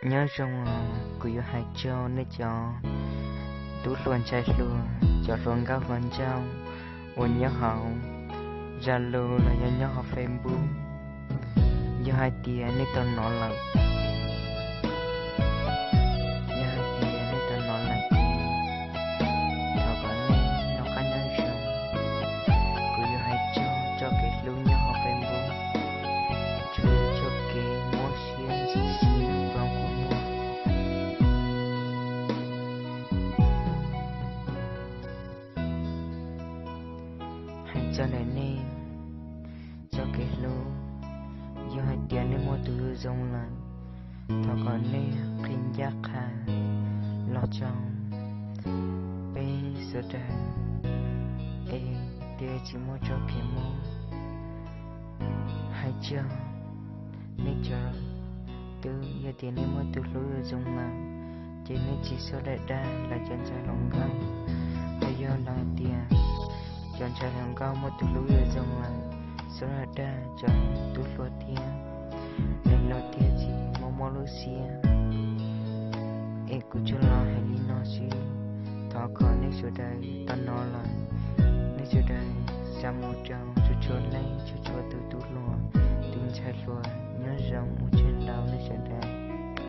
Nyob zoo os, kuv yuav hais rau nej cov tub hluas ntxhais hluas, cov hluas nkauj hluas nraug uas nyob hauv Zalo los yog nyob hauv Facebook. Yog hais tias nej tau hnov lawm, yog hais tias nej tau hnov lawm ces thov kom nej noj qab nyob zoo. Kuv yuav hais txog txoj kev hlub nyob hauv Facebook, txog txoj kev mob siab ntxim siab rau kuv. Hais txog ntawm nej txoj kev hlub, yog hais tias nej muaj tus hlub zoo lawm, thov kom nej qhib ncaj qha los rau peb sawv daws es thiaj tsis muaj txoj kev mob. Hais txog nej cov tub, yog tias nej muaj tus hlub yuav zoo lawm, ces nej tsis txhob dag dag lawv cov ntxhais hluas nkauj. Hos yog lawv hais tias cov ntxhais hluas nkauj muaj tus hlub yuav zoo lawm, txhob dag dag cov tub hluas thiab, es lawv thiaj tsis mob mob lub siab. Es kuv tsuas los hais li no xwb, thov kom nej sawv daws tau hnov lawm